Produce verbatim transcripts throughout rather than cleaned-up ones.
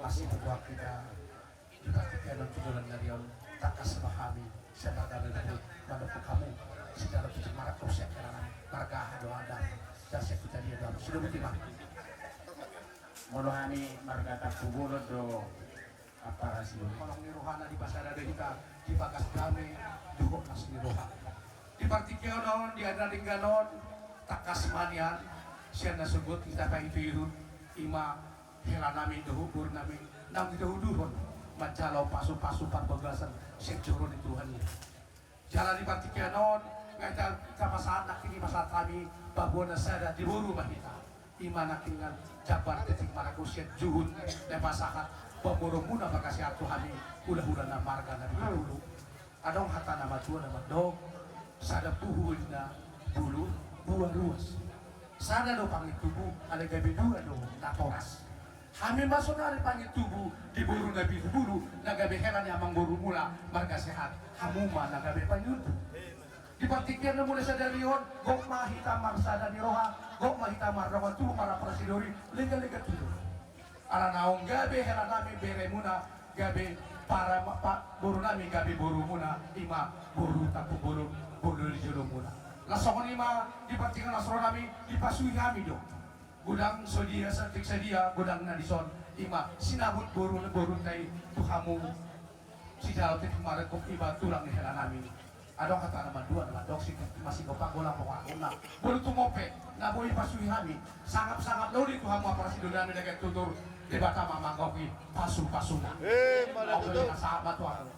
Asi tu Tuhan kita. Di partingkian on tu joloan ni ari on, tangkas ma hami sian marga Maibaru mandok tu hamu, sijalo tu tingki marangkup sian hela nami, marga aha do anda, dan sian huta dia do hamu, sidung uti ma. Molo hami marga Tampubolon do, apa rasio. Holong ni rohana dipasada do hita di bagas dame dohot las ni roha. Di partingkian on, di ari na denggan on, tangkas ma nian sian na sogot hita paihutihut, ima hela nami dohot boru nami naung hita uduhon manjalo pasupasu parbagason sian joro ni Tuhan i. Jala di partingkian on, nga hita, hita pasahat nangkin, pasahat hami paboa na sada di boru ma hita. Ima nangkin nga jambar titik marangkup sian juhut na pasahat pamboru muna, marga sehat tu hami hulahula na marga Napitupulu. Adong hata na matua na mandok, sada puhu ninna bulu, dua ruas. Sada do pangintubu, alai gabe dua do natoras. Hami ma sonari pangintubu di boru Napitupulu, na gabe hela ni amangboru muna marga sehat, hamu ma na gabe pangintubu. Di partingkian na mulai sadari on, gok ma hita marsada ni roha, gok ma hita mardongan tubu, marapar sidoli, legalega tubu. Ala naung gabe hela nami bere muna, gabe para ma-, pa-, boru nami gabe boru muna, ima boru Tampubolon, boru di jolo muna. Laos songon i ma di partingkian na so ro nami, dipasuhi hami do. Godang sadia, satik sadia godang na dison, ima sinabut boru, borunta i tu hamu. Sijalo titik marangkup, ima tulang ni hela nami. Adong hata na mandua na mandok, si masih gopa golang pokokna. Bolu tu mope na boi pasuhi hami, sangap-sangap na uli tu hamu, apala sidoli nami, daging tutur, Debata ma manggohi pasupasuna. Eh, mana tutur? Sahat ma tu hamu.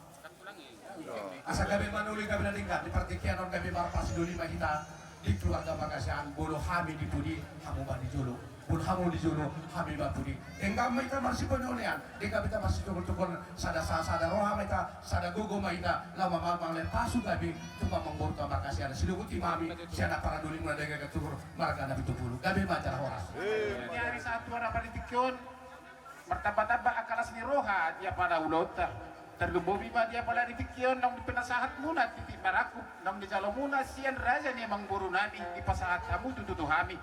Asa gabe manoli, gabe na denggan, di partingkian on gabe marpasidoli ma hita di keluarga Pangasihan, bolo hami di pudi, hamu ma di jolo. Bolo hamu di jolo, hami ma pudi. Denggan ma hita marsipanyolean, denggan ma hita marsitungkoltungkolan, sada sa-, sada roha ma hita, sada gogo ma hita, laho mamang-, mangalean pasu gabe tu amangboru Pangasihan. Sidung uti ma hami sian na paradoli muna, daging tutur, marga Napitupulu. Gabe ma jala horas. Di ari sahat tu ari na paling tingki on, martambatamba angka las ni roha di apala ulaonta. Tarlumobi ma di apala di tingki on naung dipinasahat muna titik marangkup, naung dijalo muna sian raja ni amangboru nami, dipasahat hamu tutu tu hami.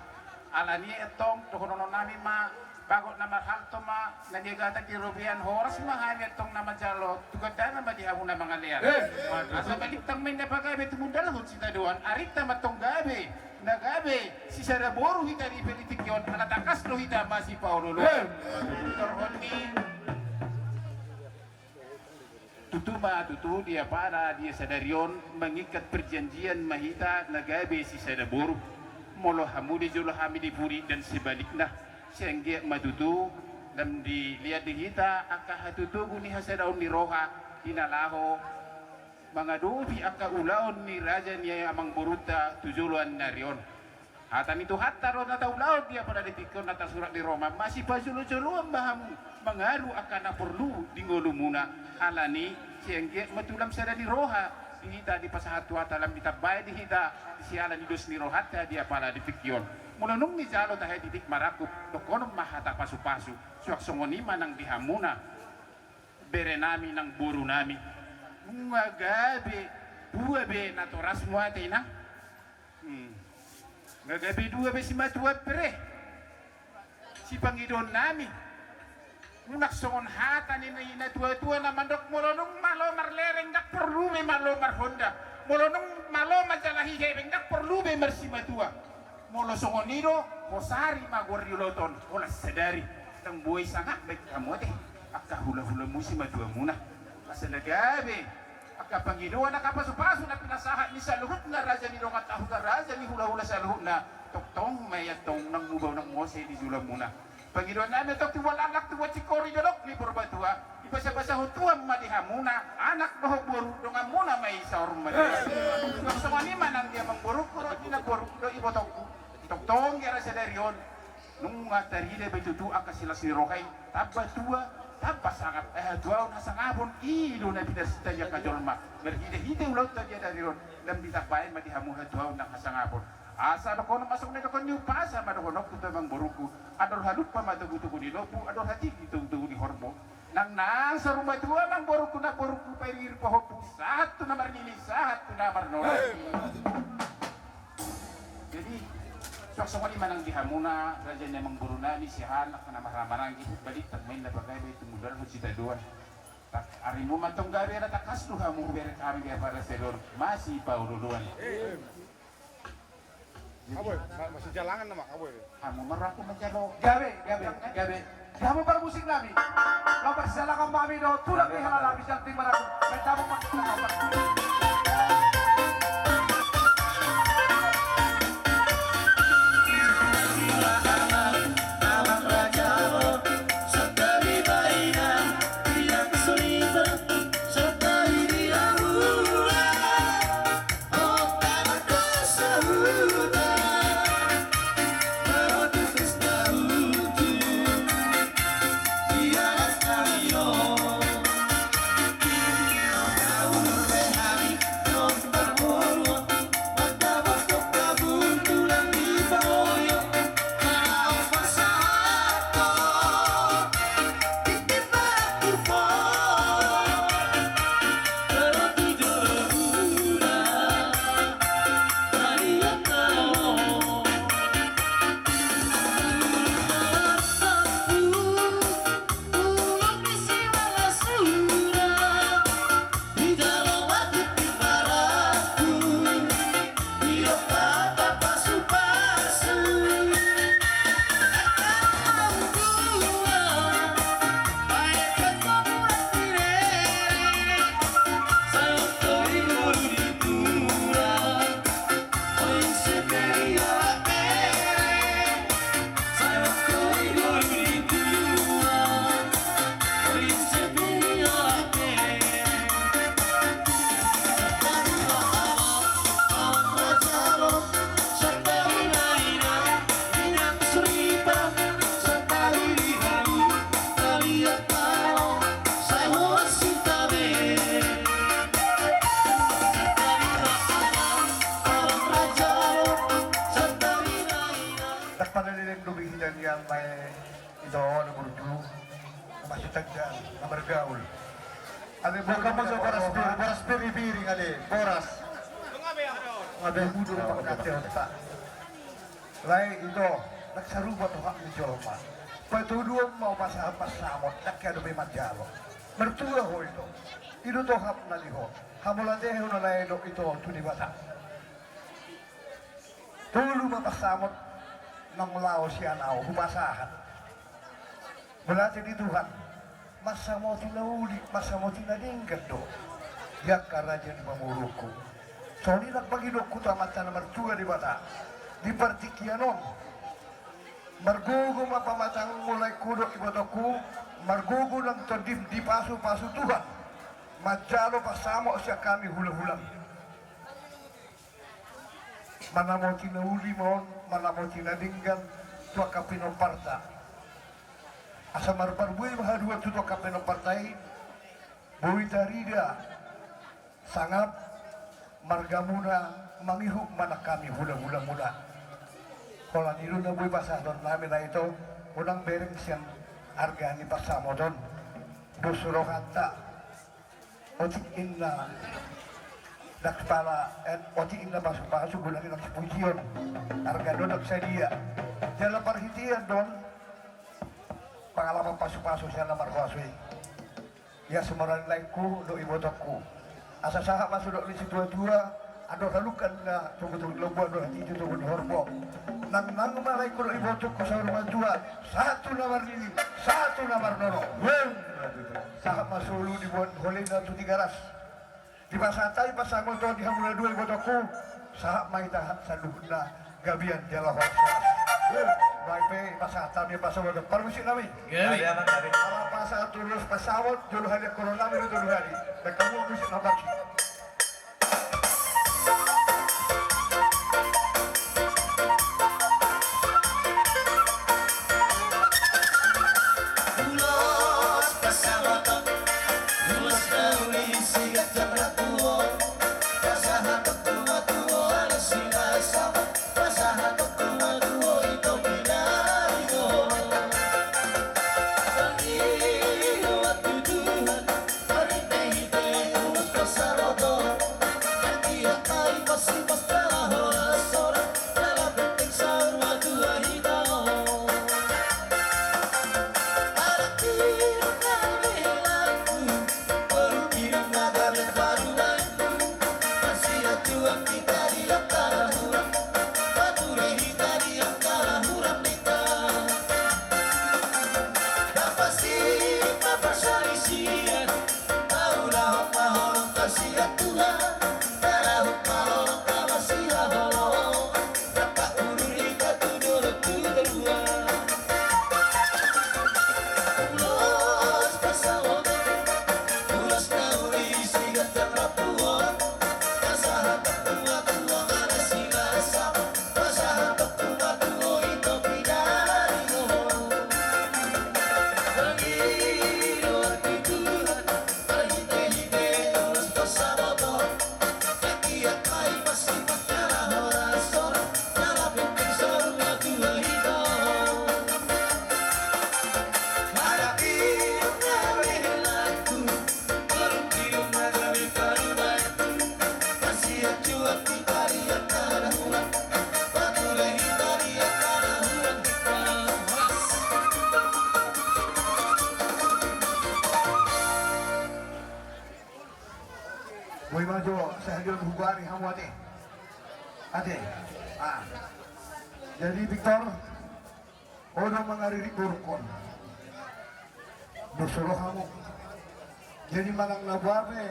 Alani i antong dohonon nami ma, bagot na marhalto ma na niagatan di robean, horas ma hami antong na manjalo, tu gandana ma di hamu na mangalean. Eh, asa balintang ma inna pagabe tumundalhon sitadoan, arinta ma antong gabe na gabe sisada boru hita di ari na paling tingki on, ala tangkas do hita masipaolooloan. Eh. Torhon ni tutu ma tutu di apala di sadari on mangikat perjanjian ma hita na gabe sisada boru. Molo hamu di jolo, hami di pudi, dan sebaliknya. Sai anggiat ma tutu lam dilehon di hita angka hatotogu ni hasadaon ni roha di na laho mangadopi angka ulaon ni raja ni amangborunta tu joloan ni ari on. Hata ni Tuhanta do na taulahon di apala di tingki on, na tarsurat di Roma, masipajolojoloan ma hamu mangaru angka na porlu di ngolumuna. Alani i, sai anggiat ma tutu lam sada ni roha di hita, dipasahat Tuhanta lam ditambai di hita siala ni dos ni rohanta di apala di tingki on. Molo nunga dijalo tahe titik marangkup, dohonon ma hata pasupasu. Suang songon i ma nang di hamuna, bere nami nang boru nami. Nunga gabe dua be natorasmu ate, inang. Hmm. Nga gabe dua be simatua, bere. Sipangidoan nami. Unang songon hata ni, ni natuatua na mandok, molo nunga malo marlereng, ndang porlu be malo marhonda. Molo nunga malo manjalahi hepeng, ndang porlu be marsimatua. Molo songon i do, hosari ma goar ni ulaonta on, holan sadari. Ndang boi sangap be hamu ate, angka hulahulamu, simatuamuna. Asa na gabe angka pangidoan, angka pasupasu na pinasahat ni saluhutna raja ni dongan tahuta, raja ni hulahula saluhutna, tongtong ma i antong nang muba nang mose di joloanmuna. Pangidoan nami antong tu Boan Langlak, tu Boan Singkori, dolok ni Purbatua, dibasabasahon Tuhan ma di hamuna, anak dohot boru, donganmuna ma i saur matua. Suang songon i ma nang di amangborungku dohot di namborungku dohot ibotongku. Tongtong di ari sadari on, nunga tarida be tutu angka silas ni roha i, tamba tua, tamba sangap, eh, hatuaon hasangapon, i do na pinarsinta ni angka jolma. Marhitehite ulaonta di ari on, lam ditambai ma di hamu hatuaon nang hasangapon. Asa dohonon ma songon na didokkon ni umpasa ma dohononku tu amangborungku, andor halumpang ma togutogu ni lombu, andor hatiti togutogu ni horbo. Nang, nang saur matua amangborungku, namborungku, pairingiring pahompu, sahat tu na marnini, sahat tu na marnono. Jadi, Tok songon i ma nang di hamuna raja ni amangboru nami, siahaan angka na marhahamaranggi, balintang ma inna pagabe, tumundalhon sitadoan. Tak arimu ma tong gabe, ala tangkas do hamu hubereng hami gabe parsadoan masipaolooloan. Abo, ma-, masih jalangan nama, abo ini. Hamu marroha manjalo. Gabe, gabe, gabe. Di hamu parmusik nami. Laho marsijalangan ma hami dohot tulang ni halak nami, janting manaku. Mentabung ma. Ndang pada leleng dope hita nian, lae, ito, na burju, na masitanggang, na margaul. Ale, boka mo jo boras pir-, boras piripiring, ale, boras. Ngabe mudur pangkatehonta. Lae, ito, ndang sarupa tohap ni jolma. Patoduon ma pasahat pansamot, ndang hea dope manjalo. Martua ho, ito. I do tohap na di ho. Hamauliatehon, lae, dohot ito tu Debata. Tolu ma pansamot naung laho sian ahu hupasahat. Mauliate di Tuhan, mansamoti na uli, mansamoti na denggan do di angka raja ni pamoruonku. Songon i nang pangidoanku tu Amanta na martua Debata, di partingkian on, margogo ma pamatangmu, laengku dohot ibotongku, margogo nang tondim, dipasupasu Tuhan manjalo pansamot sian hami hulahulam. Manamoti na uli ma on, manamoti na denggan tu angka pinomparta. Asa marparbue ma haduan tu angka pinomparta i, boi tarida sangap margamuna, mangihut ma nang hami hulahulamuna. Holan i do na boi pasahaton nami, lae, ito, unang bereng sian arga ni pansamot on. Dos rohanta. Otik ninna ndang pala, eh, otik ninna pasupasu, godang ninna sipujion. Arga do ndang sadia. Jala parhitean do on pangalaman pasupasu sian na marhuaso i. Ia sumorang, laengku dohot ibotongku. Asa sahat ma sudok ni situatua, andor halukan na togutogu ni lombu, andor hatiti togutogu ni horbo. Nang, nang ma, laengku dohot ibotongku, saur matua, sahat tu na marnini, sahat tu na marnono. Wen. Sahat ma solu diboan holena tu Tigaras. Dipasahat hami pansamot on di hamu na dua, ibotongku. Sahat ma hita saluhutna gabean jala horas. Baik, pe pasahat hami pansamot on, parmusik nami. Gabe. Ala pasahat tulos pansamot, jolo hali angkoronami do tolu hali. Baik, hamu musik na bangsi. Oi majo, sahali on hugoari hamu ate. Ate. Ah. Jadi Victor, ho do mangaririk borungkon. Dos ro hamu. Jadi manang na boa pe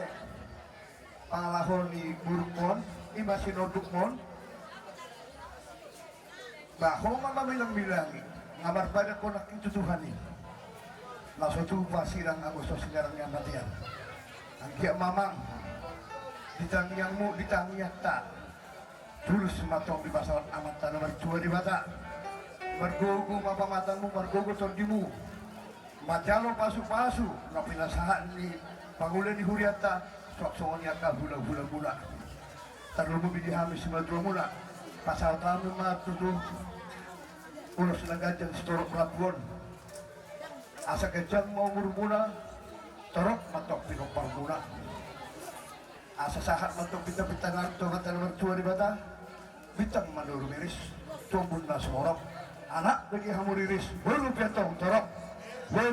pangalaho ni borungkon, ima sinondukmon. Bah, ho ma mamilang-milangi, nga marpadan ho nangkin tu Tuhan i. Na so tupa sirang anggo so sinarang ni hamatean. Anggiat ma amang, di tangiangmu, di tangiangta, tulus ma tong dipasahat Amanta na martua Debata. Margogo ma pamatangmu, margogo tondimu. Manjalo pasu-pasu na pinasahat ni pangula ni hurianta, suang songon i angka hula-hulamuna. Tarlumobi di hami simatuamuna, pasahat hami ma tutu ulos na ganjang sitorop rambu on. Asa ganjang ma umurmuna, torop ma tong pinomparmuna. Asa sahat ma tong pinta-pinta nami tu Amanta na martua Debata. Bintang ma na rumiris, tombun na sumorop, anak daging hamu riris, boru pe antong torop. Wen.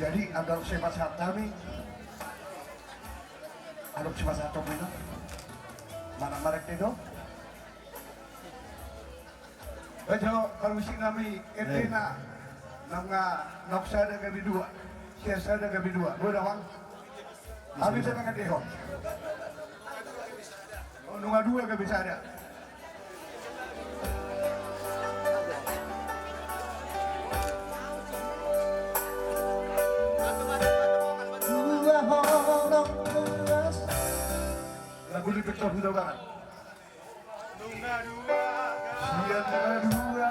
Jadi adong sipasahat hami. Adong sipasahat hami na. Mana marek do? Bajo, kalau musik nami, eh, ente na, nunga, nunga sada gabe dua, sia sada gabe dua, dua doang. Habis sana kan dehon. Oh, nunga dua gabe sada. Dua honong beras. Lagu di Victor Huda Barat. Sian na dua.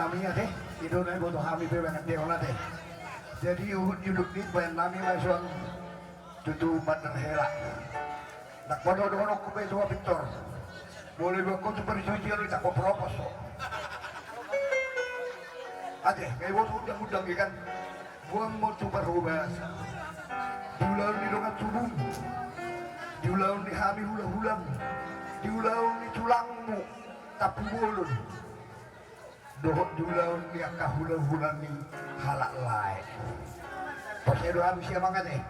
Hami ate, i do na diboto hami pe baen antehon ate. Jadi huhut diuluk ni baen nami ma suang tutu mandar hela. Ndang pola dohononku pe tu Pintor. Molo diboan ho tu parisucion i, tangko propos ho. Ate, nga diboto undang-undang i kan. Boan ma tu parhobasan. Di ulaon ni dongan tubum. Di ulaon ni hami hulahulam. Di ulaon ni tulangmu Tampubolon. Dohot di ulaon ni angka hulahula ni halak lae. Porsea do hami sian amang ate.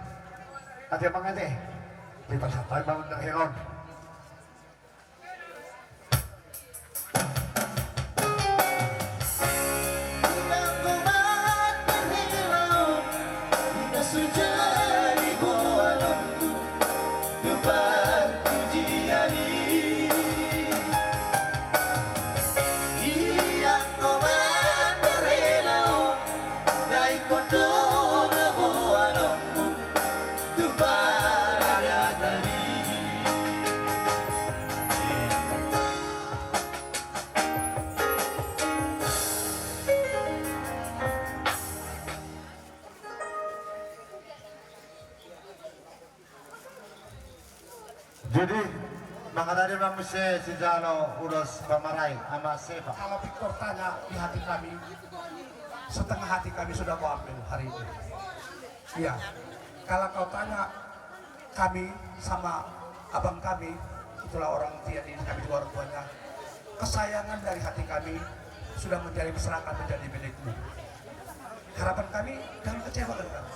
Ate amang ate. Dipasahat hami ma mandar hela on. Jadi, mangarade ma muse sijalo ulos pamarai, Ama Sepa. Kalau Pintor tanya di hati kami, setengah hati kami sudah kau ambil hari ini. Iya. Kalau kau tanya kami sama abang kami, itulah orang tua di kami, dua orang tuanya. Kesayangan dari hati kami sudah menjadi, diserahkan menjadi milikmu. Harapan kami, jangan kecewakan kami.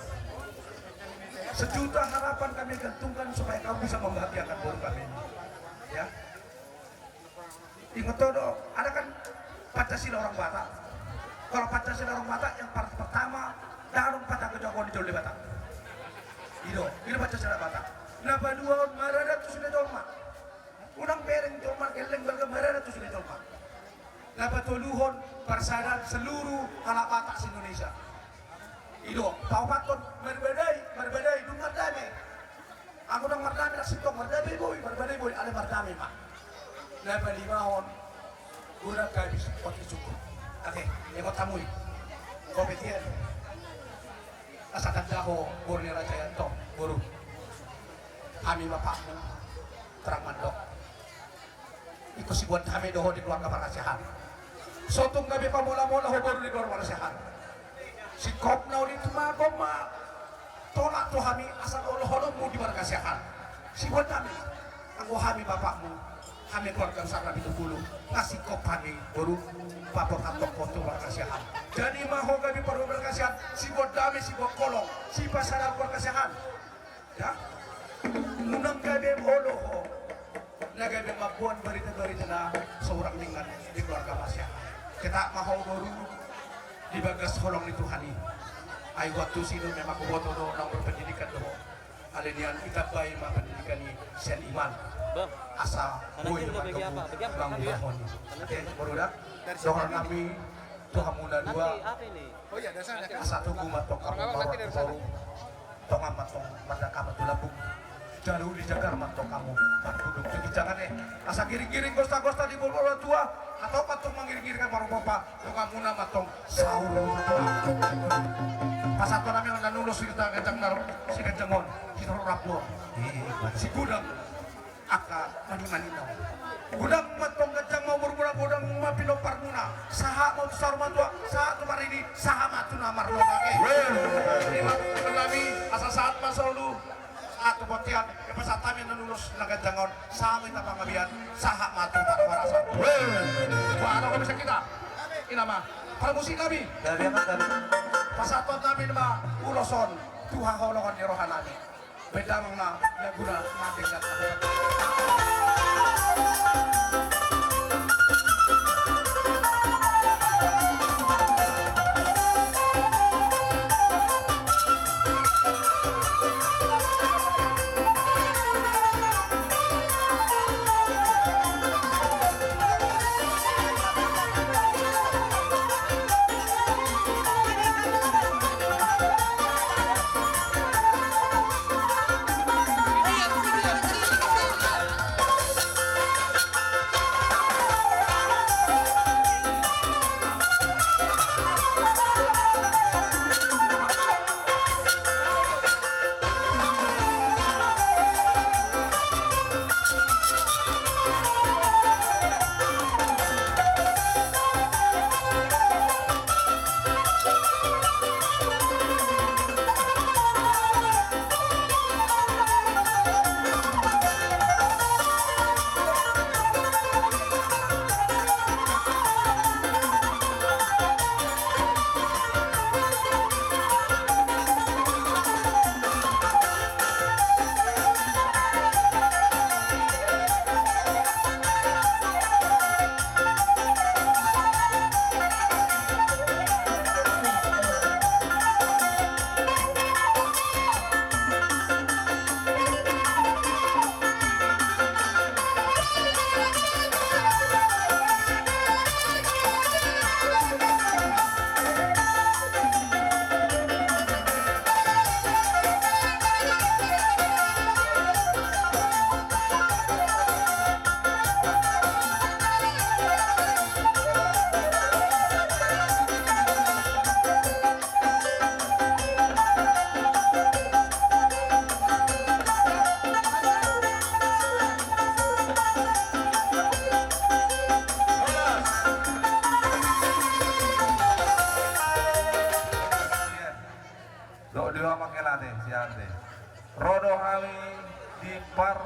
Sejuta harapan kami gantungkan supaya kamu bisa membahagiakan boru kami ini. Ya. Ingot ho do, ada kan Pancasila orang Batak. Kalau Pancasila orang Batak yang per-, pertama, ndang adong pajagajagoan di jolo Debata. I do, i do Pancasila Batak. Na paduahon, maradat tu sude jolma. Unang bereng jolma, gelleng balga, maradat tu sude jolma. Na patoluhon, parsadaan seluruh halak Batak se-Indonesia. I do, paopathon, marbadai, marbadai, dung mardame. Anggo ndang mardame, ndang sintong, mardame boi, marbadai boi, alai mardame ma. Na palimahon, godang gabe, otik cukup. Oke, ingot hamu i. Kompetian. Asa tanda ho, boru ni Raja Yanto, boru. Hami bapakmu, terang mandok. Ingkon siboan dame do ho di keluarga Parasiahan. So tung gabe pamolamola ho boru di keluarga Parasiahan. Singkop na uli tumagon ma tolak tu hami asa oloholonmu di Parasiahan. Siboan dame. Anggo hami bapakmu, hami keluarga besar Napitupulu, nga singkop hami boru paborhathon ho tu Parasiahan. Jadi ma ho gabe parumaen Parasiahan, siboan dame, siboan holong, sipasadaan Parasiahan. Ya. Unang gabe olo ho na gabe mamboan barita-barita na so hurang denggan di keluarga Parasiahan. Ketak ma ho boru di bagas holong ni Tuhan i. Ai waktu i do memang huboto do naung berpendidikan do ho. Alai nian ditambai ma pendidikan i sian iman. Asa boi do manggohi, manggohi ho i. Oke, boru da. Dohonon nami tu hamuna dua. Asa tubu ma antong hamu marorot tu toru, tongan ma antong mardangka ma tu lambung, jala uli jagar ma antong hamu marpudun tu ginjang, ate. Asa giring-giring gosta-gosta di boru orang tua, atau ma antong mangiring-iring marompa, donganmuna ma antong saur matua. Pasahathon nami ma na ulos siganjang na ro, siganjang on, sitorop rambu on, sigudang angka manimanina on. Godang ma antong ganjang ma umurmuna, godang ma pinomparmuna, sahat ma tu saur matua, sahat tu paridi, sahat ma tu na marnono ate. Ima nami, asa sahat ma solu, sahat tu bontean, dipasahat hami na ulos na ganjang on, sahat ma hita panggabean, sahat ma tu parhorasan. Bah, adong bisa kita. Ina ma, parmusik nami. Pasahathon nami ma ulos on tu haholongan ni roha nami. Baen damang na, na guna, na denggan. Pangkelate siante. Ro do hami di par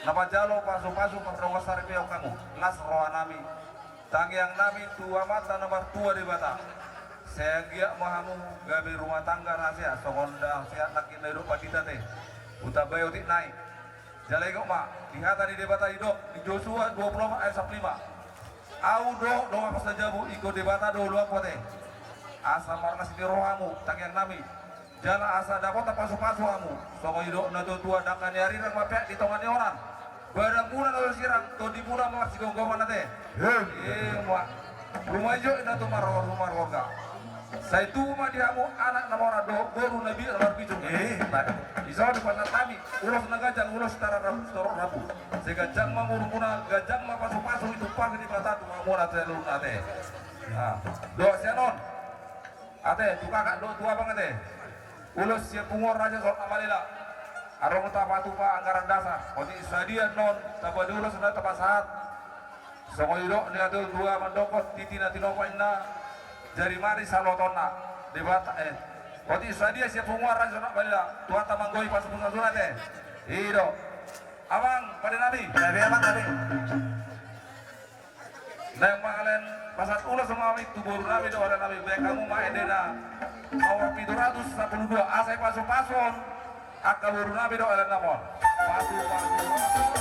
na manjalo pasupasu pardongan saripeon hamu. Las rohanami, tangiangnami tu Amanta na martua Debata. Sai anggiat ma hamu gabe rumah tangga na sehat songon na sehat nangkin na didok pandita te. Hutambai otik nai. Jala ingot ma di hata ni Debata didok di Josua dua puluh opat ayat sampulu lima. Ahu do dongan pasajabu, ingkon Debata do oloanku ate. Asa marlas ni roha hamu, tangiangnami. Jala asa dapotan pasupasu hamu. Songon didok na tuatua, dangka ni arirang ma peak di tonga ni onan. Badanmuna na so sirang, tondimuna ma marsigomgoman ate. Emma. Rumaijot inna tu marhor-, marhorga. Sai tubu ma di hamu anak na mora dohot boru na biar na marbincu. Eh, baik. Dison panatami, ulos na ganjang, ulos tararabu, sitorop rambu. Sai ganjang ma umurmuna, ganjang ma pasupasu, ditumpahon Debata tu hamuna saluhutna ate. Nah, dohot sian on. Ate, tu kakak dohot tu abang ate. Ulos sian punguan Raja Solok Malela. Adong tapatupa anggaran dasar. Otik sadia annon, tamba ni ulos na tapasahat. Songon didok ni natuatua mandok, titi na tinopa inna, jari mari saluhutna. Debata, eh. Otik sadia sian punguan Raja Solok Malela. Tuhanta manggohi pasupasuna ate. I do. Abang, pade nami. Gabe abang, gabe. Naeng ma hami pasahat ulos ma hami tu boru nami dohot dame nami, baen hamu ma endena nomor pitu ratus sampulu dua, asa dipasupasuhon angka boru nami dohot dame nami on. Pasu, pasu, pasu.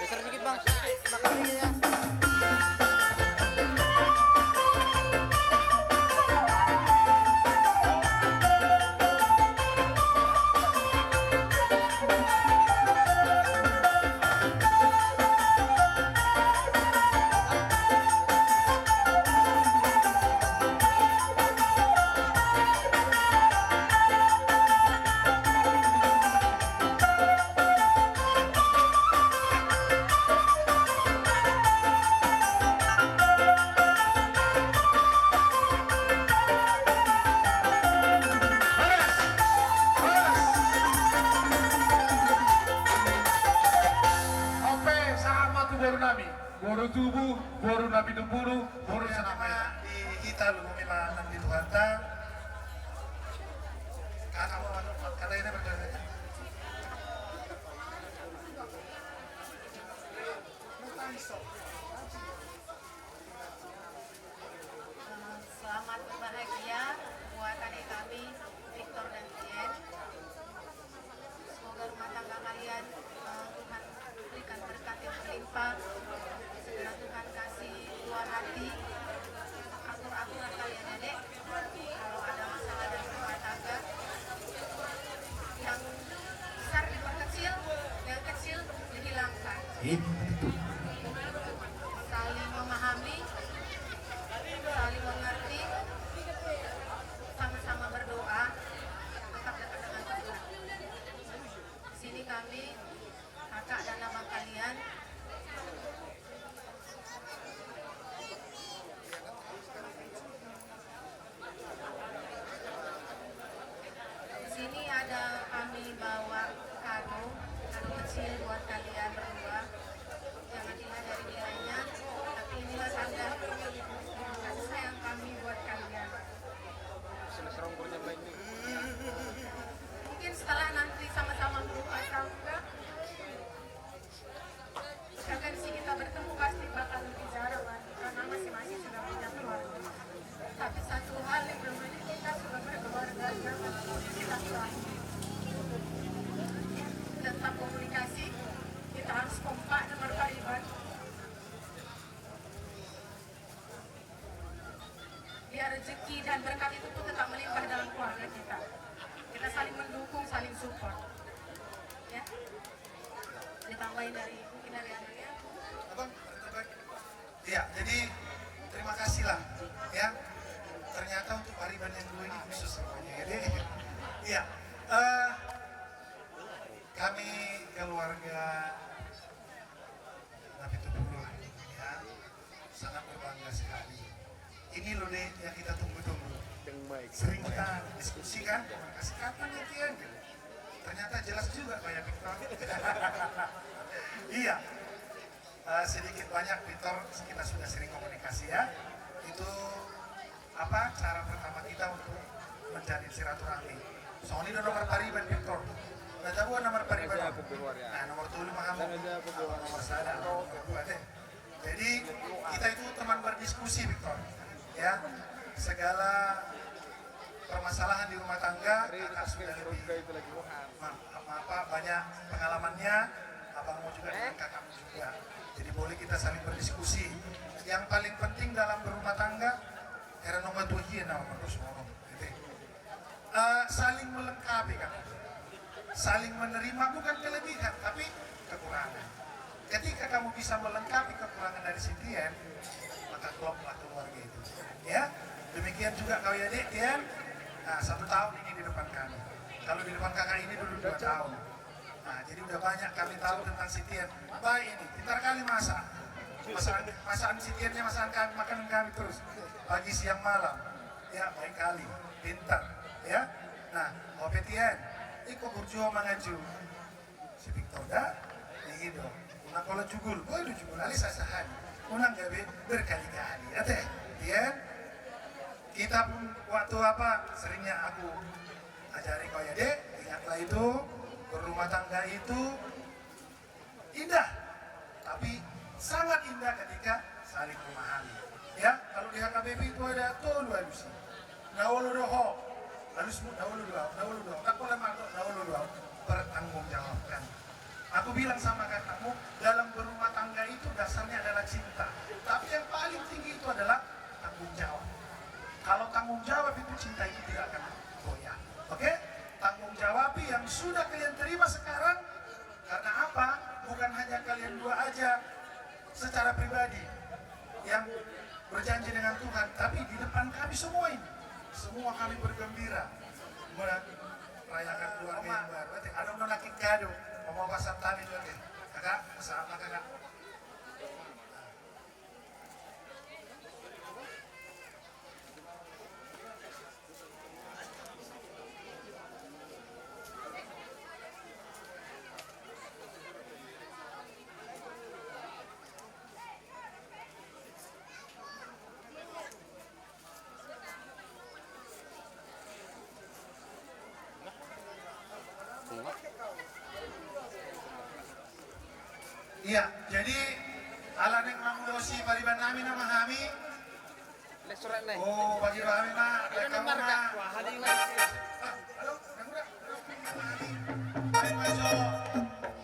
Geser dikit, Bang. Ope, sahat ma tu boru nami. Boru tubu, boru na pitu pulu, boru sanapela. Di hita lumi ma nang di Tuhanta. Kata mau, kata ini berkata. Selamat berbahagia buat adik kami, Victor dan Tien. Semoga rumah tangga kalian, eh, Tuhan berikan berkat yang berlimpah. Segera Tuhan kasih buah hati, akur-akuran kalian ya, Dek. Kalau ada masalah dalam rumah tangga, yang besar diperkecil, yang kecil dihilangkan. Iya, betul. Saling memahami, saling mengerti, sama-sama berdoa, tetap dekat dengan Tuhan. Di sini kami, kakak dan abang kalian. Di sini ada kami bawa kado, kado kecil buat kalian berdua. Jangan dilihat dari nilainya, tapi inilah tanda kasih sayang kami buat kalian. Mungkin setelah nanti sama-sama berumah tangga, frekuensi kita bertemu pasti bakal lebih jarang lagi, karena masing-masing sudah punya keluarga. Tapi satu hal yang namanya kita sudah berkeluarga, jangan putus silaturahmi. Tetap komunikasi, kita harus kompak dan berpariban. Biar rezeki dan berkat itu pun tetap melimpah dalam keluarga kita. Kita saling mendukung, saling support. Ya. Ditambahin dari, mungkin dari anaknya. Abang, ada tambahan? Iya, jadi terima kasih lah, ya. Ternyata untuk pariban yang dua ini khusus rupanya, ya, Dek. Iya. Eh, kami keluarga Napitupulu, ya, sangat berbangga sekali. Ini loh, Dek, yang kita tunggu-tunggu. Sering kita diskusikan, komunikasi, kapan ya, Tien? Ternyata jelas juga, Pak, ya, Victor. Iya. Eh, sedikit banyak, Victor, kita sudah sering komunikasi, ya. Itu apa, cara pertama kita untuk menjalin silaturahmi. Songon i do nomor pariban, Victor. Nah, tahu nomor pariban? Nah, nomor tolu ma hamu. Nomor sada, nomor dua, Dek. Jadi, kita itu teman berdiskusi, Victor. Ya, segala permasalahan di rumah tangga, kakak sudah lebih ma-, ma-, apa, banyak pengalamannya, abangmu juga dengan kakakmu juga. Jadi, boleh kita saling berdiskusi. Yang paling penting dalam berumah tangga, era nomor dua hia nama terus ngomong. Gitu. Eh, saling melengkapi, kan? Saling menerima, bukan kelebihan, tapi kekurangan. Ketika kamu bisa melengkapi kekurangan dari si Tien, maka kloplah keluarga itu. Ya, demikian juga kau ya, Dek, Tien. Nah, satu tahun ini di depan kami. Kalau di depan kakak ini dulu dua tahun. Nah, jadi udah banyak kami tahu tentang si Tien. Baik ini, pintar kali masak. Masakan, masakan si Tiennya, masakan kami, makanan kami terus. Pagi, siang, malam. Ya, baik kali. Pintar. Ya. Nah, ope Tien. Iko burju mangan ju. Si Victor da. Ini do. Unang kolo jugul. Boy do jugul. Alis asahan. Unang gabe berkali-kali. Ate. Tien. Kita pun waktu apa, seringnya aku ajari kau ya, Dek. Ingatlah itu, berumah tangga itu indah, tapi sangat indah ketika saling memahami. Ya, kalau di H K B P itu ada tolu alusi. Na olo do ho, alusmu, na olo do ho, na olo do ho, na pola mato, na olo do ho, pertanggungjawabkan. Aku bilang sama kakakmu, dalam berumah tangga itu dasarnya adalah cinta. Tapi yang paling tinggi itu adalah tanggung jawab. Kalau tanggung jawab itu, cinta itu tidak akan goyah. Oke? Tanggung jawab yang sudah kalian terima sekarang, karena apa? Bukan hanya kalian dua aja secara pribadi yang berjanji dengan Tuhan, tapi di depan kami semua ini, semua kami bergembira merayakan keluarga yang baru. Ate, ada mau nangkin kado, mau pasang tali dulu, Ate. Kakak, masalah apa, Kakak? Iya, jadi Ala naeng mangulosi pariban nami nama hami. Lesoran nai. Oh, bagi hami ma, lesoran marga. Wah, hali ma. Ah, halo, naeng uda. Hami ma jo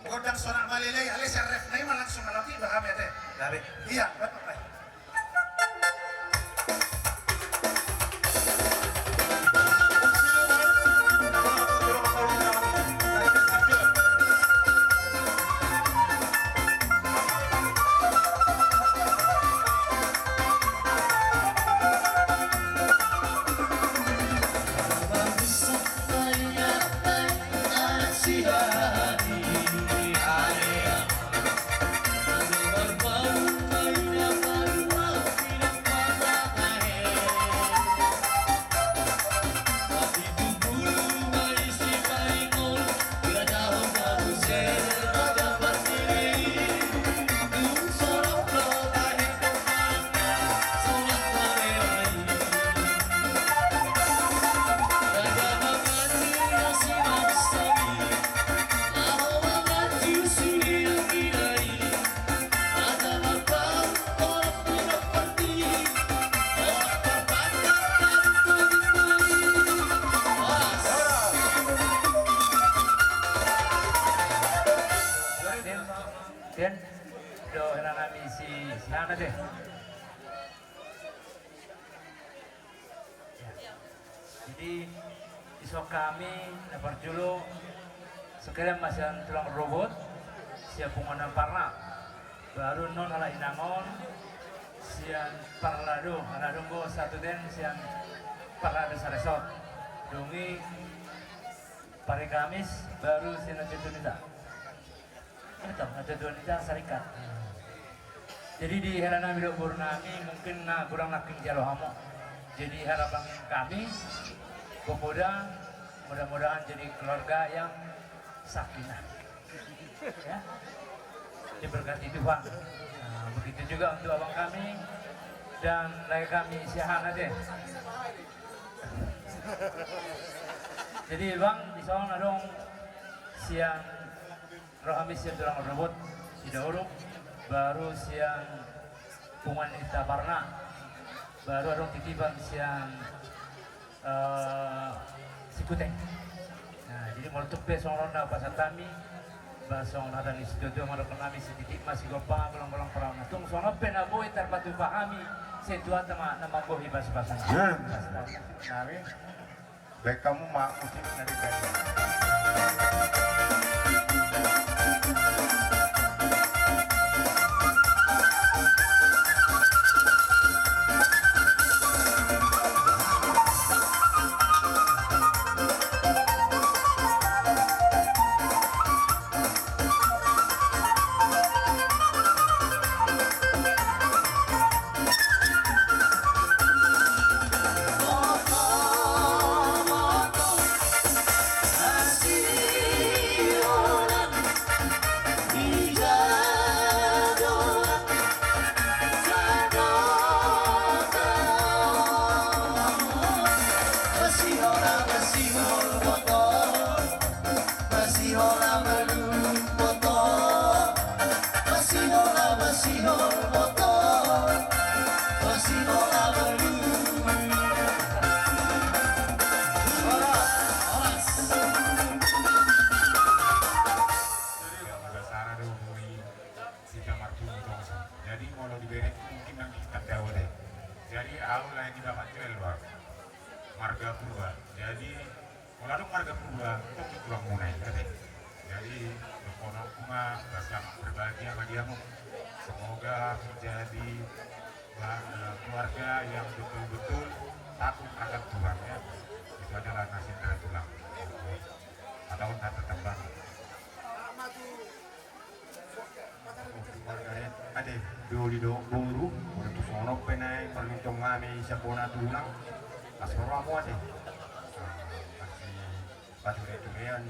gondang sonak malelei, ale seref nai ma langsung alami ba hami ate. Gabe. Iya, bapak. Sian do hela nami si, si Hana de. Ya. Jadi, dison hami na parjolo sekalian ma sian tulang rorobot, sian punguan Parna. Baru annon ala inangon sian Parna do, ala dung do satu den sian Parna do saresort. Dung i pari Kamis baru sian na tuatua ni hita. Betul, na tuatua ni hita sarikat. Jadi di hela nami dohot boru nami mungkin na godang nangkin jalo hamu. Jadi harapan kami, popoda, mudah-mudahan jadi keluarga yang sakinah. Ya. Diberkati Tuhan. Nah, begitu juga untuk abang kami dan lae kami si Hana de. Jadi bang, dison adong sian ro hami sian tulang rorobot, si Dauruk, baru sian punguan ni Parna, baru adong titipan sian, eh, Sikuteng. Nah, jadi molo tung pe songon on na pasahat hami, ba songon hata ni situatua mandok nami, sititi ma sigompa, golanggolang perahu na tung, songon on pe na boi tarpatupa hami, sai tu hata ma na mambohi basabasa. Nami. Baik, hamu ma musik na di band. Jadi, basara do boi sita marpungu tongsa. Jadi, molo dibereng mungkin nang di Kandawa de. Jadi, au lae di Bapak Joel, Bang. Marga Purba. Jadi, molo adong marga Purba, tong di tulang muna i, ate. Jadi, dohononku ma, ba selamat berbahagia ma di hamu. Semoga menjadi ba-, eh, keluarga yang betul-betul takut akan Tuhan, ya. Itu adalah nasib dari tulang. Atau kata tembang. Ate, doli dohot boru, molo tung songon on pe na i parlintong nami sian bona tulang. Las ma rohamu ate. Pasti pature-turean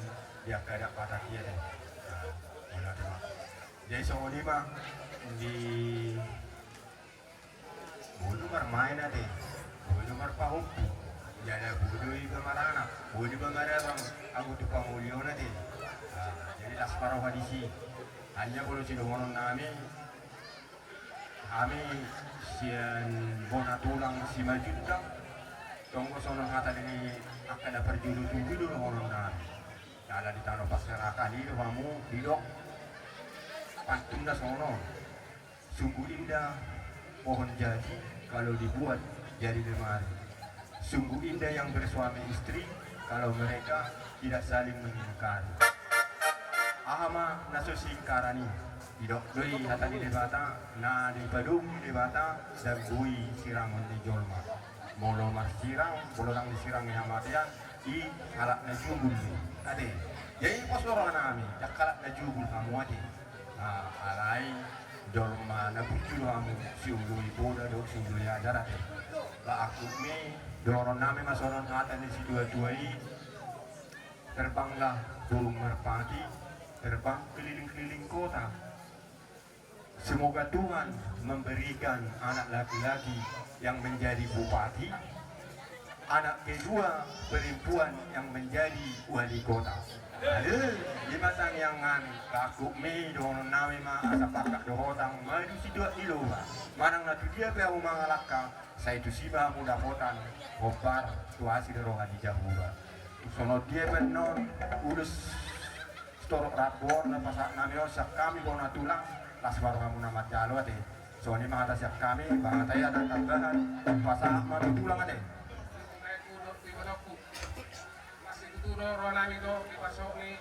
di angka adat Batak i ate. Molo ate ma. Jadi songon i ma di Boi do marmaen ate, boi do marpahompu, jala boi do iba maranak, boi do iba marabang, anggo tu pangoli on ate. Ah, jadi las ma roha disi. Hanya molo sidohonon nami, Hami sian bona tulang Simanjuntak, tonggo songon hata ni angka na parjolo tubu i do dohonon nami. Jala di tano parserahan i do hamu didok pantunna songon on. Sungguh indah pohon jati kalau dibuat jadi lemari. Sungguh indah yang bersuami istri kalau mereka tidak saling mengingkari. Aha ma na so siingkaran i? Didok do i hata ni Debata, na dipadomu Debata ndang boi sirangon ni jolma. Molo marsirang, molo ndang disirang ni hamatean, i halak na jugul do i. Ate, jadi pos do roha nami, ndang halak na jugul hamu ate. Nah, alai jolma na burju do hamu, sioloi poda dohot sioloi ajar ate. Ba angkup ni, dohonon nami ma songon hata ni situatua i, terbanglah burung merpati, terbang keliling-keliling kota. Semoga Tuhan memberikan anak laki-laki yang menjadi bupati, anak kedua perempuan yang menjadi wali kota. Aduh, di masa niangan, angkup ni dohonon nami ma asa pangkat dohotang madu situak ni loba. Manang na tu dia pe hamu mangalangka, sai tusi ma hamu dapotan hombar tu asi ni roha ni Jahowa. Songon dia pe annon, ulos sitorop rambu on na pasahat nami on sian hami bona tulang, las ma rohamu na manjalo ate. Songon i ma hata sian hami, ba hata i hata tambahan, pasahat ma tu tulang ate. Las situtu do roha nami do di parsahot ni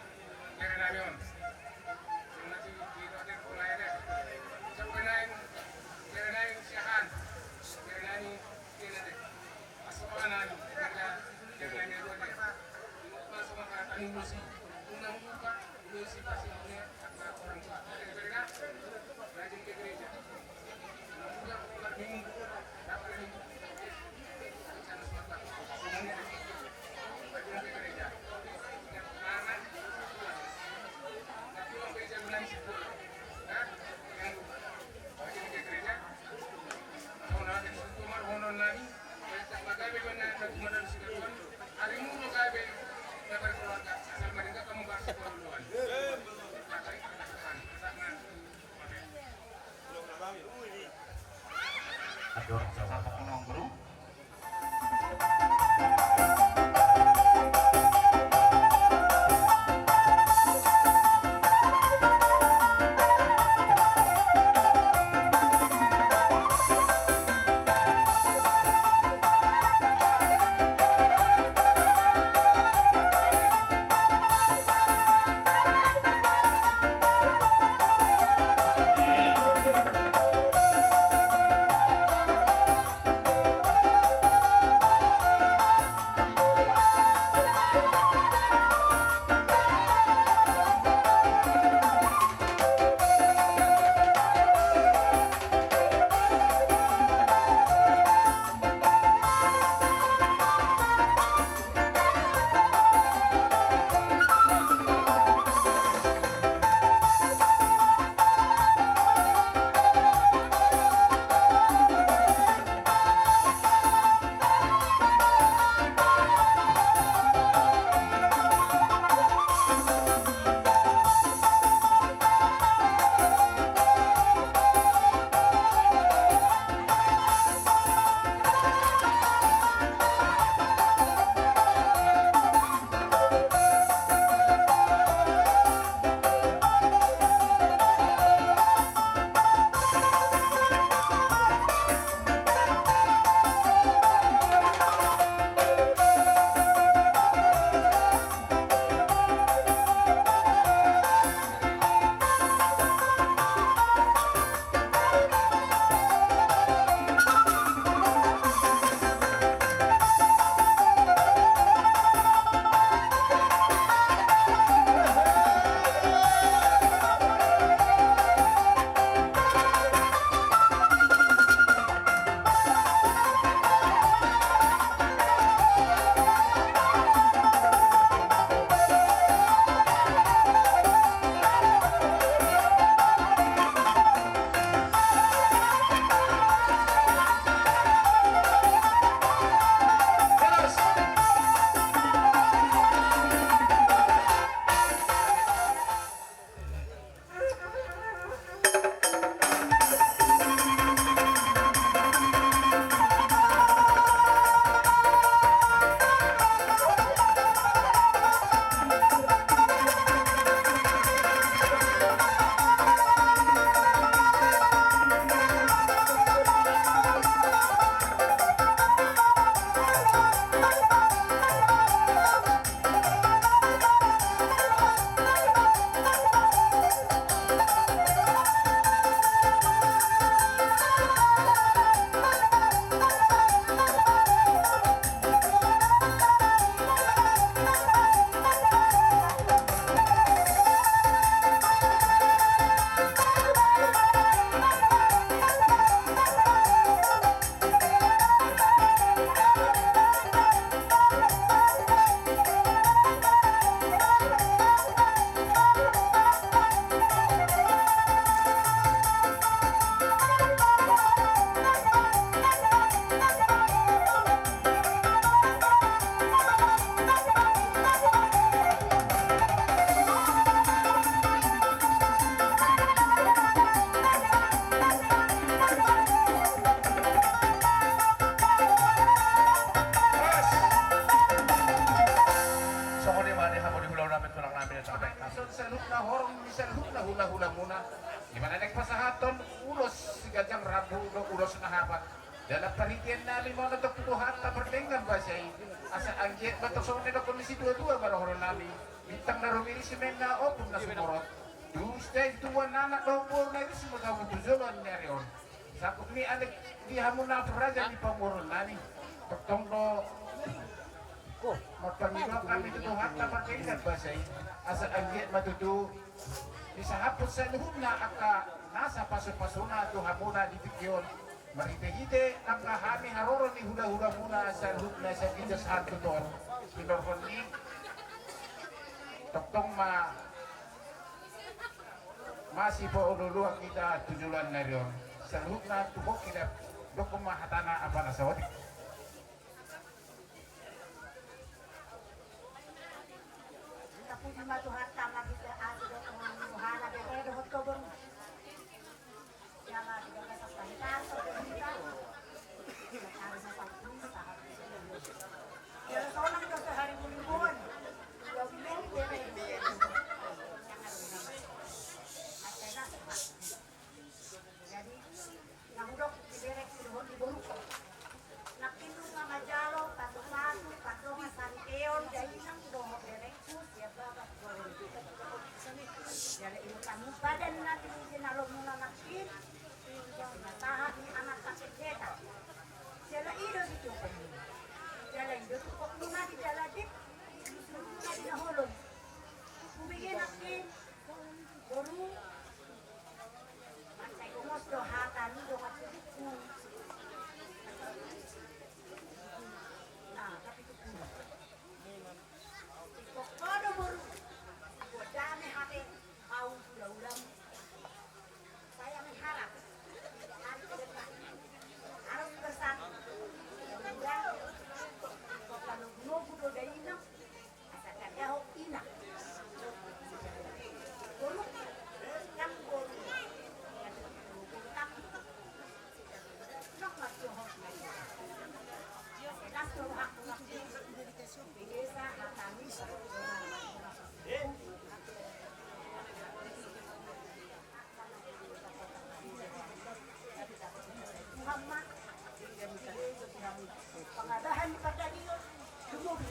bere nami on. Songon na tu di totir pulai de. Sampe naeng bere nami siahan, bere nami kena de. Parsahot nami bere nami on de. Masuk masyarakat Indonesia. Undang buka Indonesia pasti punya orang tua. Bere nami rajin ke gereja. Muna, di mana naeng pasahathon ulos siganjang rambu dohot ulos na hapat. Dalam parhitean nami ma on antong tu Tuhanta pardenggan basa i. Asa anggiat ma antong songon na nidokhon ni situatua ma dohonon nami. Bintang na rumiris i ma na ombun na sumorop. Tu sitio ni tubuan anak dohot boru na iri ma hamu tu joloan ni ari on. Sangkup ni anak di hamu na raja ni pamoruon nami. Tongtong do marpangidoan hami tu Tuhanta pardenggan basa i. Asa anggiat ma tutu disahaphon saluhutna angka nasa pasupasuna tu hamuna di tingki on. Marhitehite angka hami haroro ni hulahula muna saluhutna sian ija sahat tu toru. Hinorhon ni tongtong ma masipaolooloan hita tu joloan ni ari on. Saluhutna tu ho hita dokhon ma hatana apa na saotik. Tapuji ma Tuhanta marhite asi dohot rohana, bere dohot tobu. Jala di bagasan sanitaris dohot hita. Sanitaris sahat. Jala sonang do sahari mingguan. Dua bulan bere. Jadi na hudok di berengku dohot di borungku. Nangkin nunga manjalo pasupasu, pandongan, saripeon dainang dohot berengku sian bagas borungku. Jala ingkon hamu badan na tinindi na lomuna nangkin, ingkon na sahat ni anak sakit heta. Jala i do situhuk muna. Jala i do situhuk muna di jala di na holom. Hubege nangkin boru. Mansai gomos do hata ni dongan tubuku. Nah, tapi tu puna. Ingkon ho do boru. Buat dame hate hau hula-hulamu. Saya mengharap hari ke depan harus bersatu. Mudah-mudahan ingkon tanogunogu do dainang. Asa tanda ho ina. Boru, nang boru. Nang mas johor. Asa das do hakku. Di desa hatami. Tuhan ma, pangabahan ni pardagion, lumobi,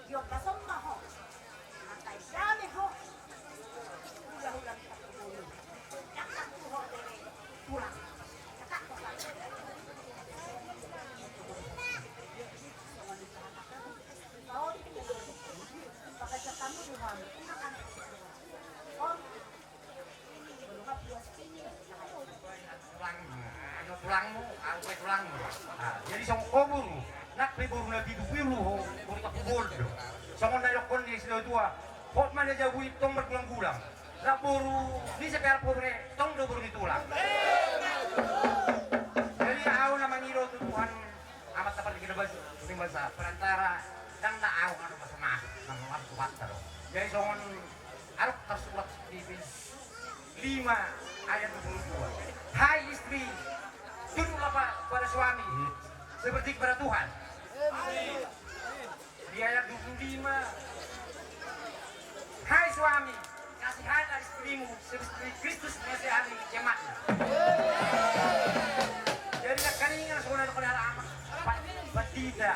diombas on ma ho, angka i dame ho, hula-hula ni pardagion, cakap tu ho bere, tulang, cakap ho. Tulang, anu tulangmu, au pe tulangmu. Nah, jadi songon ho boru, nang pe boru na pitu pilu ho, boru Tampubolon do. Songon na nidokhon ni situatua, hot ma na jabu i tong margulang-gulang. Nang boru ni sapear pobre, tong do boru ni tulang. Jadi au na mangido tu Tuhan, Amanta Partingkian na basa, Partingkian na basa, perantara, ndang na au, anu, basa ma, nang, anu, Tuhanta do. Jadi songon adong tarsurat di Efesus lima ayat dua puluh dua. Hai istri, tunduklah pa-, pada suami seperti kepada Tuhan. Di ayat dua puluh lima. Hai suami, kasihanilah istrimu seperti Kristus mengasihani jemaat-Nya. Jadi nangkaningan songon na nidokhon ni halak Amang, pa-, pandita.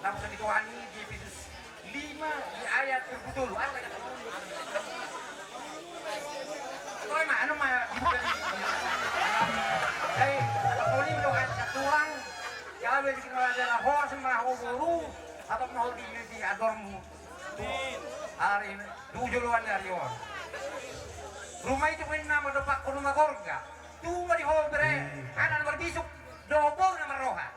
Langsung di Tuhan i di Efesus lima di ayat dua puluh tolu. Apa kata? Oi, ma, anu ma, dibuka di. Jadi, anu ma, tulang, gabe dikenal adalah horas ma ho boru, atau ma ho di, di adormu. Ari, tu joloan ni ari on. Ruma i tu inna ma dopak ruma gorga. Tu ma di ho bere, anak na marbisuk, dohot boru na marroha.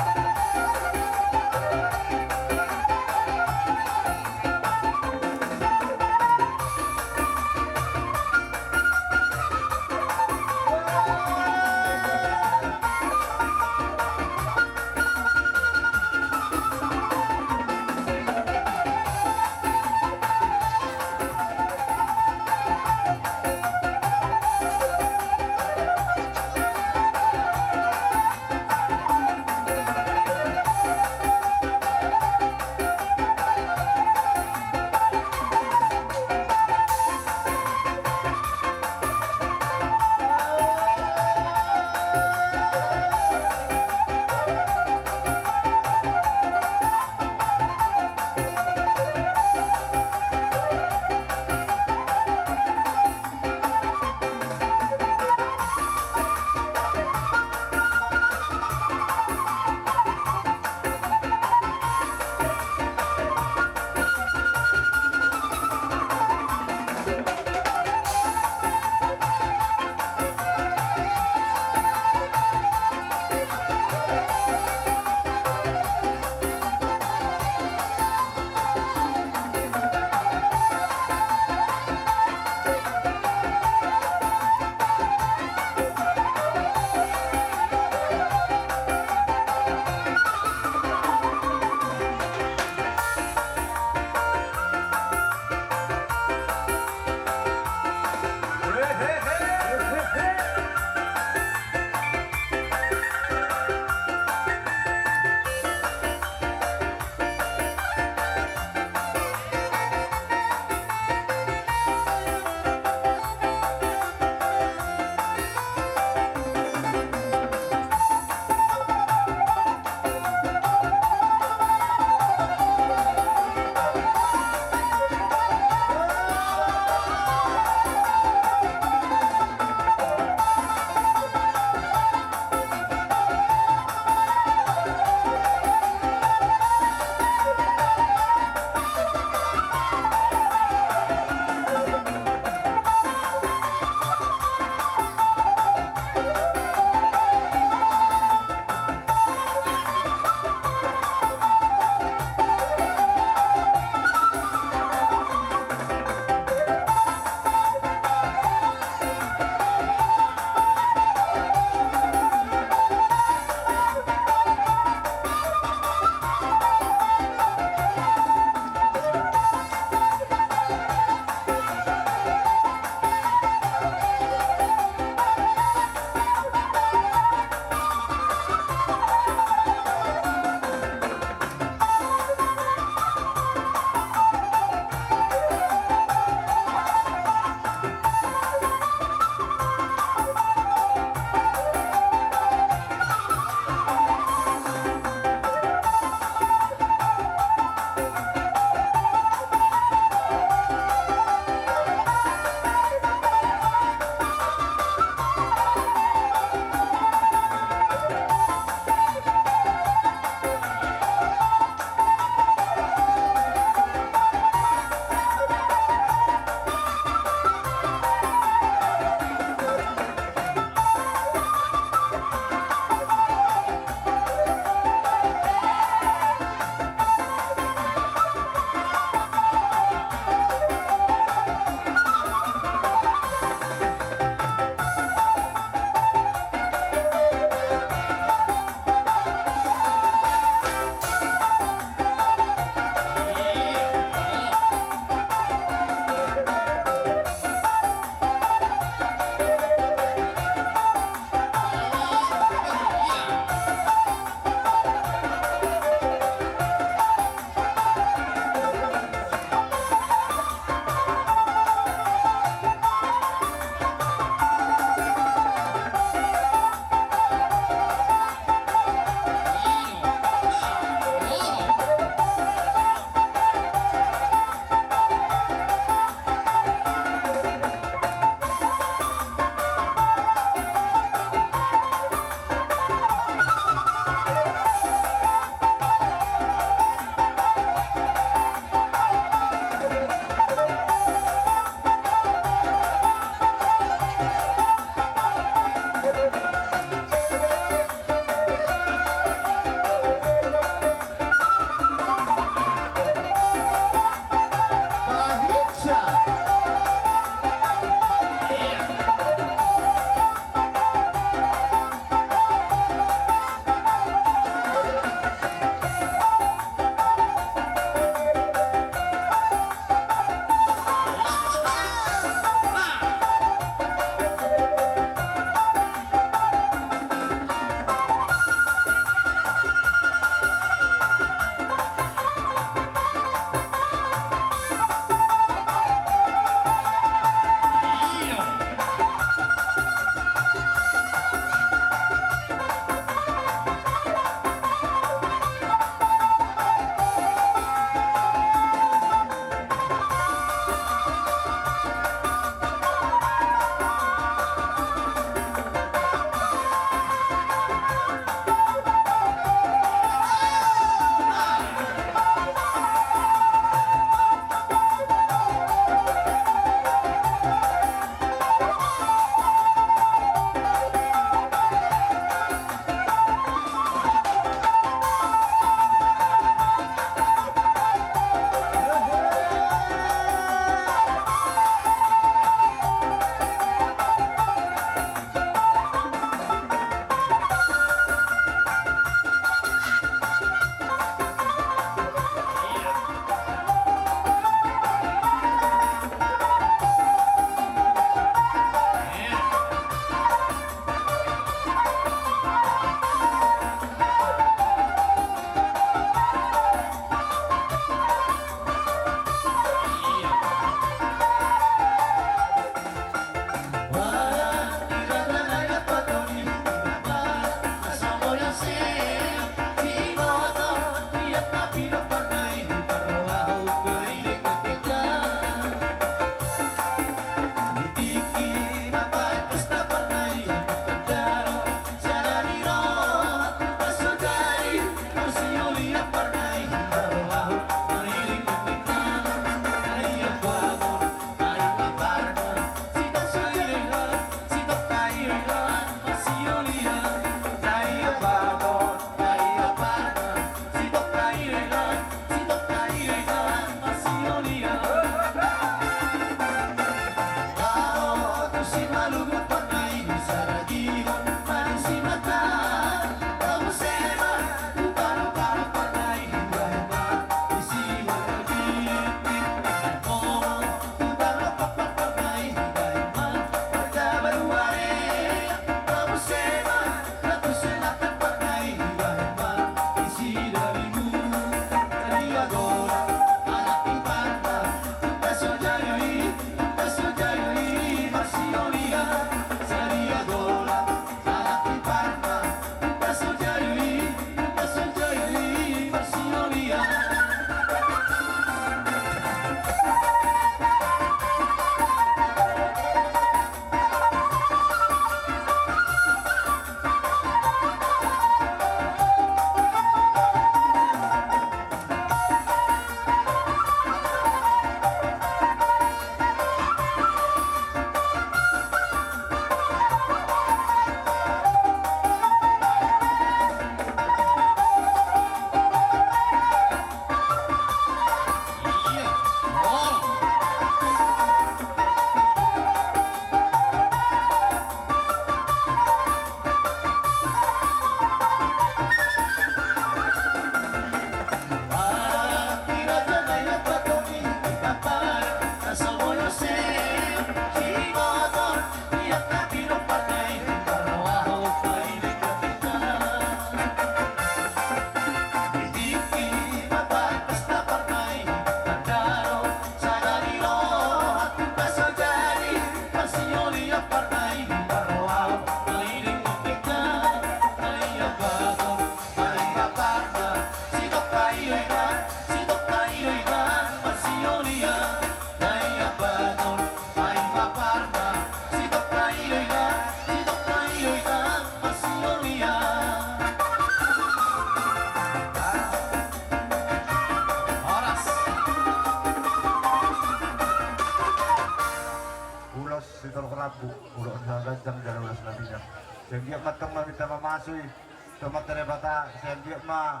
Abu, muruk na ganjang jala ulos na bidang. Sai anggiat ma antong maminta mamasumasu tu Amanta Debata, sai anggiat ma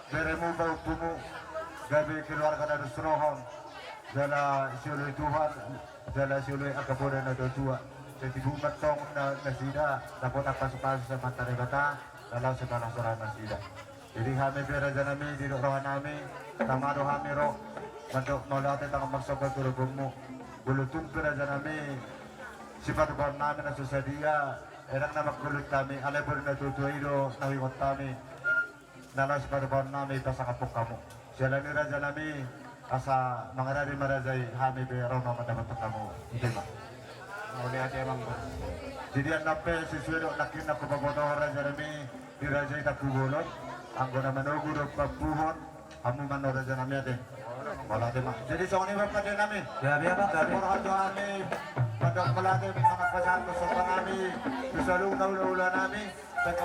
beremu pahompumu gabe keluarga na dos roha on, jala sioloi Tuhan, jala sioloi angka poda na tua-tua. Sai tibu ma antong na nasida dapotan pasupasu sian Amanta Debata, na laos sonang sonang nasida. Jadi hami pe rajanami, didok rohanami, tama do hami ro mandok mauliate tangan marsomba tu rohamuna. Molo tung pe rajanami sipatupaonnami na so sadia, ndang na mangkulit hami, alai poda na tua-tua i do na huingot hami, na laho sipatupaonnami pasangaphon hamu. Siala ni i rajanami, asa mangarade ma raja i, hami pe ro ma mandapothon hamu. Ute ma. Mauliate amang. Jadi annon pe sesuai dohot nangkin na hupabotohon rajanami di raja i Tampubolon, anggo na manogu dohot pampuhon, hamu ma annon rajanami ate. Mauliate ma. Jadi songon i ma pandenami. Ya, ya, Pak, asa gabe. Borhat jo hami, pandok mauliate, manang pasahat tu sombanami, tu saluhut na hulahulanami. Jadi,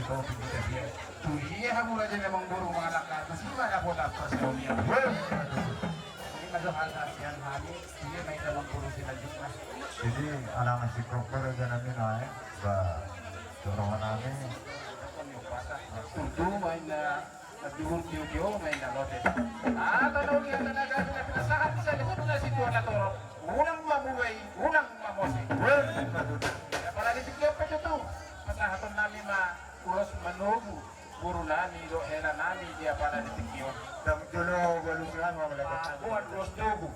Tudia hamu raja ni amangboru mangalangka, tusi ma dapotan parsaulian. Ima do hata sian hami, tudia ma hita amangboru silanjutna. Jadi alangan si proper aja nami naik ba. Tutu ma inna duhur, tio-tio ma inna lote. Hata na uli, hata na gabe, na pinasahat ni saluhutna situan na torop. Unang ma mubai, unang ma mose. Apala di tingki on pe tutu pasahaton nami ma ulos manogu boru nami dohot hela nami di apala di tingki on. Dang jolo balusan ma melekat. Ulos nogu,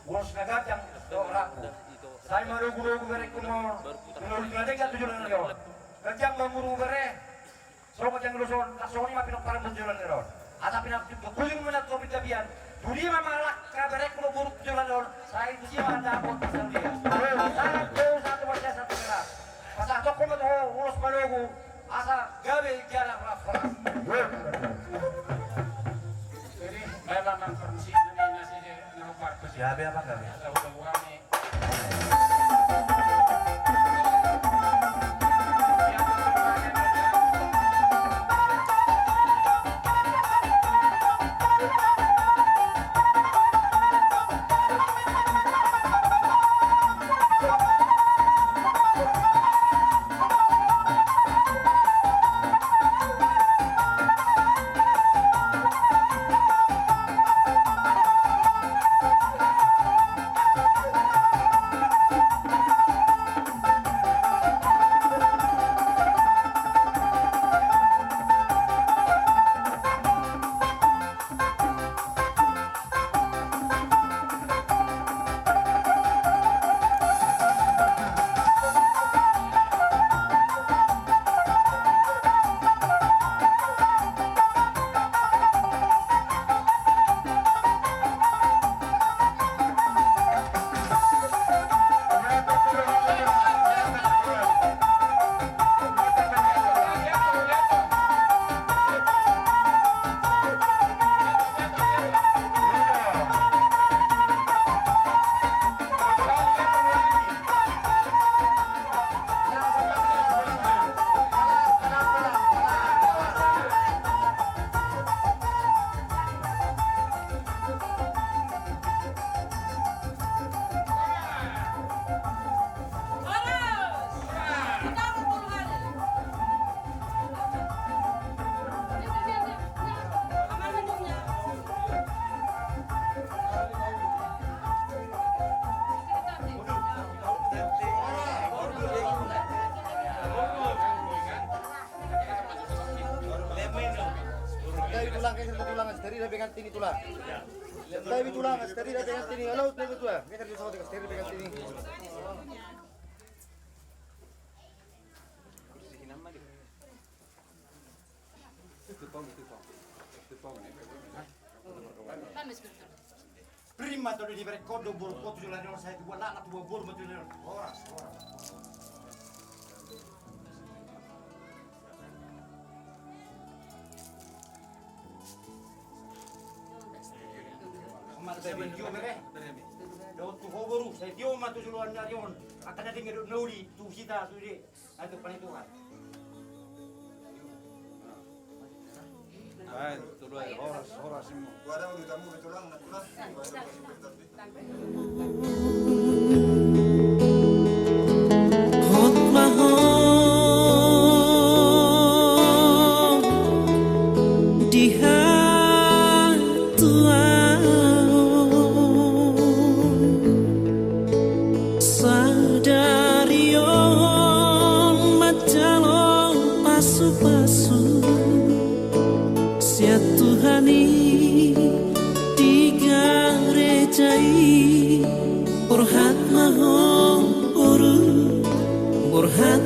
ulos na ganjang dohot rambu. Sai manogu-nogu berengku ma manogu na denggan tu joloan ni ari on. Ganjang ma manogu bere. Songon i ma ulos on, songon i ma pinomparan tu joloan ni ari on. Asa pinatutup bujur ma na tu pindabian. Tudia ma mangalangka berengku dohot boru tu joloan ni ari on. Sai tusi ma dapotan parsaulian. Sahat tu, sahat tu marga, sahat tu marga. Pasahaton ma tu ho ulos manogu. Asa gabe jala horas-horas. Jadi memang nang permisi ini nasi na hupar. Gabe apa gabe? Asa udah uang ni. Santabi tulang, santabi tulang, santabi tulang, santabi tulang, santabi tulang. Halo, santabi tulang, santabi tulang. Prima tolu di berek kodo bor kotu jolani on, sai dua lana dua bor mati jolani on. Horas, horas. Mata sai tio bere. Dot tu ho boru, sai tio ma tu joloan ni ari on. Angka na denggan dot na uli tu hita tu de. Aduh, paling Tuhan. Baik, tu dua, horas, horas semua. Gua ada udah tamu, betul lah, betul lah. Hot ma ho di hatuaon, sadari on manjalo pasu-pasu sian Tuhan i di gareja i. Borhat ma ho boru, borhat